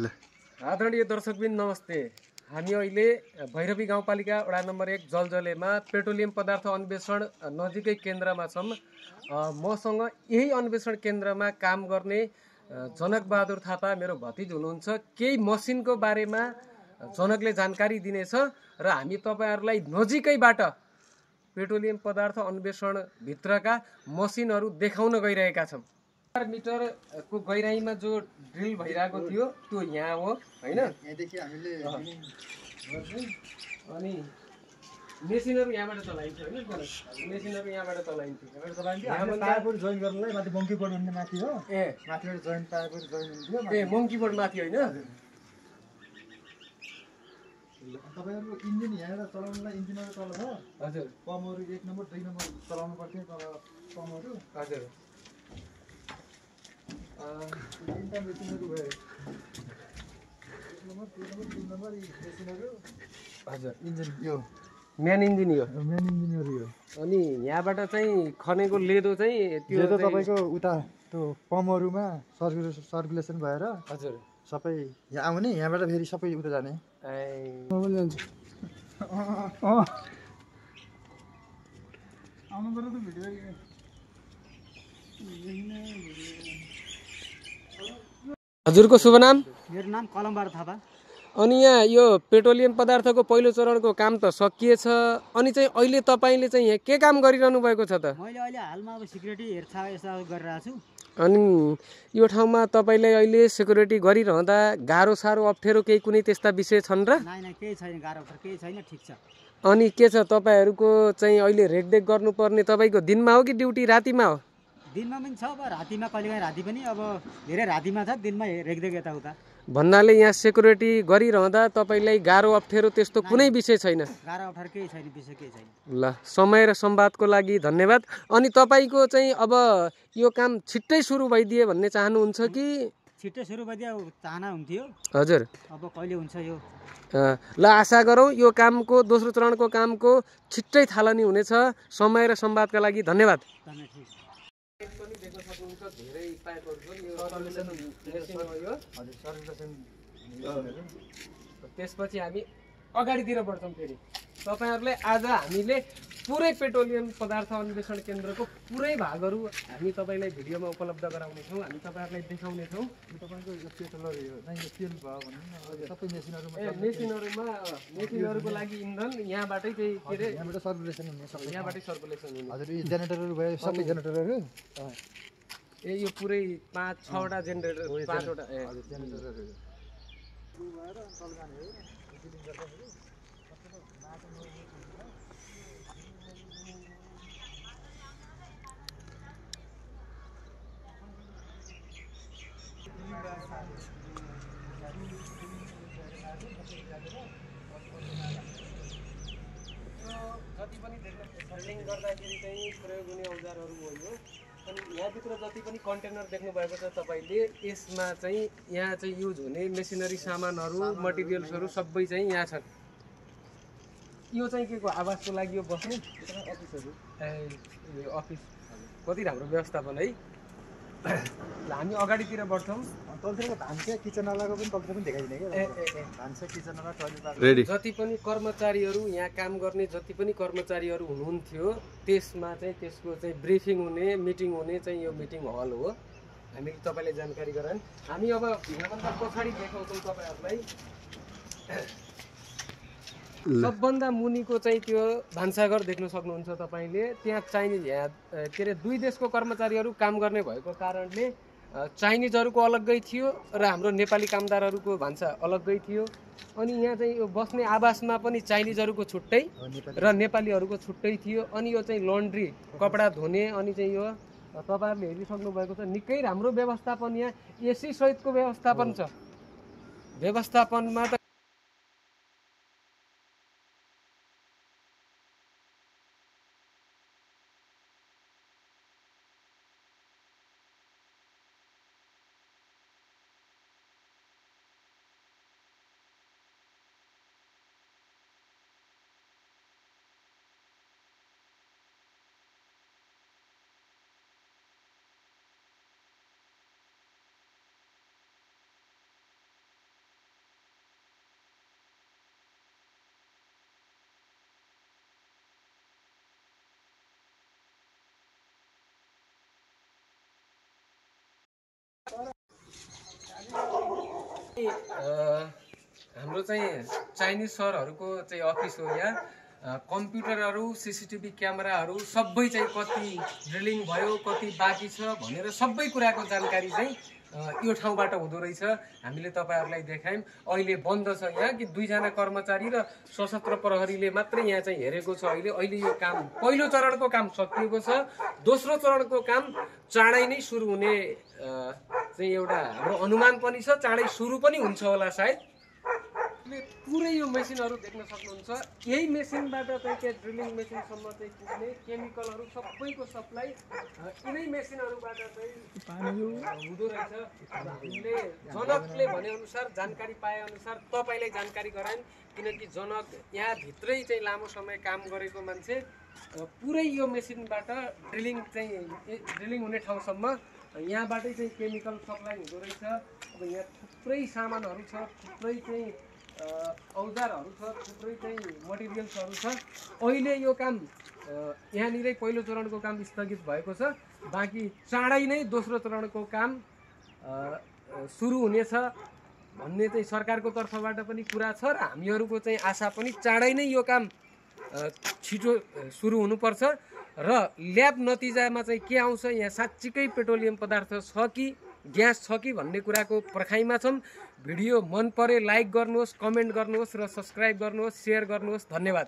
ल आदरणीय दर्शकबिन नमस्ते। हामी अहिले भैरवी गाउँपालिका वडा नम्बर 1 जलजलेमा पेट्रोलियम पदार्थ अन्वेषण नजिकै केन्द्रमा छौँ। मसँग यही अन्वेषण केन्द्रमा काम गर्ने जनकबहादुर थापा मेरो भतिज हुनुहुन्छ। केही मसिनको बारेमा जनकले जानकारी दिनेछ र हामी तपाईहरुलाई नजिकैबाट पेट्रोलियम पदार्थ अन्वेषण भित्रका मसिनहरू देखाउन गइरहेका छौँ। 4 मिटरको गहिराईमा जो ड्रिल भइरहेको थियो त्यो यहाँ हो हैन। यहाँदेखि हामीले अनि मेसिनहरू यहाँबाट चलाइन्छ हैन। मेसिनहरू यहाँबाट चलाइन्छ। हामीले पावर जोइन गर्नलाई माथि मंकी बोर्ड भन्ने माथि हो। ए माथिबाट जोइन पावर जोइन हुन्थ्यो। ए मंकी बोर्ड माथि हैन। तपाईहरुको इन्जिन यहाँबाट चलाउनलाई इन्जिनहरु तल छ। हजुर। पम्पहरु 1 नम्बर 2 नम्बर चलाउनु पर्थ्यो तल पम्पहरु। हजुर। तीनटा मेसिनहरु भयो। 1 नम्बर 2 नम्बर 3 नम्बर यी मेसिनहरु। हजुर इन्जिन यो मेन इन्जिन यो। मेन इन्जिनहरु यो। अनि यहाँबाट चाहिँ खनेको लेदो चाहिँ त्यो लेदो तपाईको उता त्यो पम्पहरुमा सर्कुलेसन भएर हजुर सबै यहाँ आउने यहाँबाट फेरि सबै उता जाने। आउनु पर्यो त भिडियो हजुरको शुभ नाम? मेरो नाम कलमबार थापा। अनि यहाँ यो पेट्रोलियम पदार्थको पहिलो चरणको काम त सकिएछ। अनि चाहिँ अहिले तपाईले चाहिँ यहाँ के काम गरिरहनु भएको छ त? मैले अहिले हालमा अब सिक्युरिटी हेरचाह यसो गरिरहेको छु। अनि यो ठाउँमा तपाईले अहिले सिक्युरिटी गरिरहँदा गाह्रो साह्रो अप्ठ्यारो केही कुनै त्यस्ता विषय छन् र? नाइ केही छैन, गाह्रो अप्ठ्यारो केही छैन, ठिक छ। अनि के छ तपाईहरुको चाहिँ अहिले रेखदेख गर्नुपर्ने तपाईको दिनमा हो कि ड्युटी रातिमा हो? दिनमा पनि छ, अब रातिमा कहिलेकाहीँ राति पनि, अब धेरै रातिमा छ, दिनमा रेखदेख यताउता। भन्नाले यहाँ सिक्युरिटी गरिरहँदा तपाईलाई गाह्रो अप्ठ्यारो त्यस्तो कुनै विषय छैन? गाह्रो अप्ठ्यारो केही छैन, विषय केही छैन। ल, समय र संवादको लागि धन्यवाद। अनि तपाईको चाहिँ अब यो काम छिट्टै सुरु भइदिए भन्ने चाहनुहुन्छ कि? छिट्टै सुरु भइदिए चाहना हुन्थ्यो। हजुर। अब कहिले हुन्छ यो? ल, आशा गरौँ यो कामको दोस्रो चरणको कामको छिट्टै थालनी हुनेछ। समय र संवादका लागि धन्यवाद। पनि देख्न सक्नुहुन्छ धेरै पाइपहरु छन्। यो सर्कुलेसन मेसिन हो यो। हजुर सर्कुलेसन। त्यसपछि हामी अगाडितिर बढ्छौँ। फेरि तपाईहरुले आज हामीले पुरै पेट्रोलियम पदार्थ अन्वेषण केन्द्रको पुरै भागहरू हामी तपाईलाई भिडियोमा उपलब्ध गराउने छौँ। हामी तपाईहरुलाई देखाउने छौँ। तपाईको यो पेट्रोलर यो नै यो तेल भयो भन्नु न। सबै मेसिनहरुमा मेसिनहरुको लागि इन्धन यहाँबाटै चाहिँ के रे यहाँबाट सर्कुलेसन हुने सबै यहाँबाटै सर्कुलेसन हुने। हजुर यो जेनेरेटरहरु भयो सबै जेनेरेटरहरु। ए यो पुरै 5-6 वटा जेनेरेटर 5 वटा हजुर जेनेरेटरहरु जति पनि सर्टिङ गर्दाखेरि चाहिँ प्रयोग हुने औजारहरू हो यो। अनि यहाँभित्र जति पनि कन्टेनर देख्नु भएको छ तपाईले, यसमा चाहिँ यहाँ चाहिँ युज हुने मेसिनरी सामानहरू मटेरियल्सहरू सबै चाहिँ यहाँ छन्। यो चाहिँ के को आवासको लागि यो बस्ने अफिसहरू यो अफिस कति राम्रो व्यवस्थापन है। ल, हामी अगाडितिर बढ्छौँ। तलतिरको भान्सा किचनवालाको पनि तलतिर पनि देखाइदिने के भान्सा किचनवाला टोयलेट रेडी। जति पनि कर्मचारीहरू यहाँ काम गर्ने जति पनि कर्मचारीहरू हुनुहुन्थ्यो त्यसमा चाहिँ त्यसको चाहिँ ब्रिफिङ हुने मिटिङ हुने चाहिँ यो मिटिङ हल हो। हामीले तपाईलाई जानकारी गरायौँ। हामी अब भित्रभन्दा पछाडि देखाउँछौँ तपाईहरुलाई। सबभन्दा मुनिको चाहिँ त्यो भान्साघर देख्न सक्नुहुन्छ तपाईले। त्यहाँ चाइनिज के अरे दुई देशको कर्मचारीहरू काम गर्ने भएको कारणले चाइनिजहरूको अलग्गै थियो र हाम्रो नेपाली कामदारहरूको भान्सा अलग्गै थियो। अनि यहाँ चाहिँ यो बस्ने आवासमा पनि चाइनिजहरूको छुट्टै र नेपालीहरूको छुट्टै थियो। अनि यो चाहिँ लन्ड्री कपडा धुने अनि चाहिँ यो तपाईहरुले हेरिसक्नु भएको छ। निकै राम्रो व्यवस्थापन, यहाँ एसी सहितको व्यवस्थापन छ। व्यवस्थापनमा त हाम्रो चाहिँ चाइनिज सरहरूको चाहिँ अफिस हो यहाँ। कम्प्युटरहरू, सीसीटीभी क्यामेराहरू सबै चाहिँ कति ड्रिलिङ भयो, कति बाँकी छ भनेर सबै कुराको जानकारी चाहिँ यो ठाउँबाट हुँदो रहेछ। हामीले तपाईँहरूलाई देखायौँ। अहिले बन्द छ यहाँ कि 2 जना कर्मचारी र सशस्त्र प्रहरीले मात्रै यहाँ चाहिँ हेरेको छ। अहिले यो काम पहिलो चरणको काम सकिएको छ। दोस्रो चरणको काम चाँडै नै सुरु हुने चाहिँ एउटा हाम्रो अनुमान पनि छ। चाँडै सुरु पनि हुन्छ होला सायद। पुरै यो मेसिनहरू देख्न सक्नुहुन्छ। यही मेसिनबाट चाहिँ त्यो ड्रिलिङ मेसिनसम्म चाहिँ पुग्ने केमिकलहरू सबैको सप्लाई यिनै मेसिनहरूबाट चाहिँ हुँदो रहेछ। हामीले जनकले भनेअनुसार, जानकारी पाएअनुसार तपाईँलाई जानकारी गरायौँ। किनकि जनक यहाँभित्रै चाहिँ लामो समय काम गरेको मान्छे। पुरै यो मेसिनबाट ड्रिलिङ हुने ठाउँसम्म यहाँबाटै चाहिँ केमिकल सप्लाई हुँदो रहेछ। अब यहाँ थुप्रै सामानहरू छ, थुप्रै चाहिँ औजारहरू छ, थुप्रै चाहिँ मटेरियल्सहरू छ। अहिले यो काम यहाँनिरै पहिलो चरणको काम स्थगित भएको छ। बाँकी चाँडै नै दोस्रो चरणको काम सुरु हुनेछ भन्ने चाहिँ सरकारको तर्फबाट पनि कुरा छ र हामीहरूको चाहिँ आशा पनि चाँडै नै यो काम छिटो सुरु हुनुपर्छ। र ल्याब नतिजामा चाहिँ के आउँछ, यहाँ साँच्चीकै पेट्रोलियम पदार्थ छ कि ग्यास छ कि भन्ने कुराको पर्खाइमा छौँ। भिडियो मन परे लाइक गर्नुहोस्, कमेन्ट गर्नुहोस् र सब्सक्राइब गर्नुहोस्, सेयर गर्नुहोस्। धन्यवाद।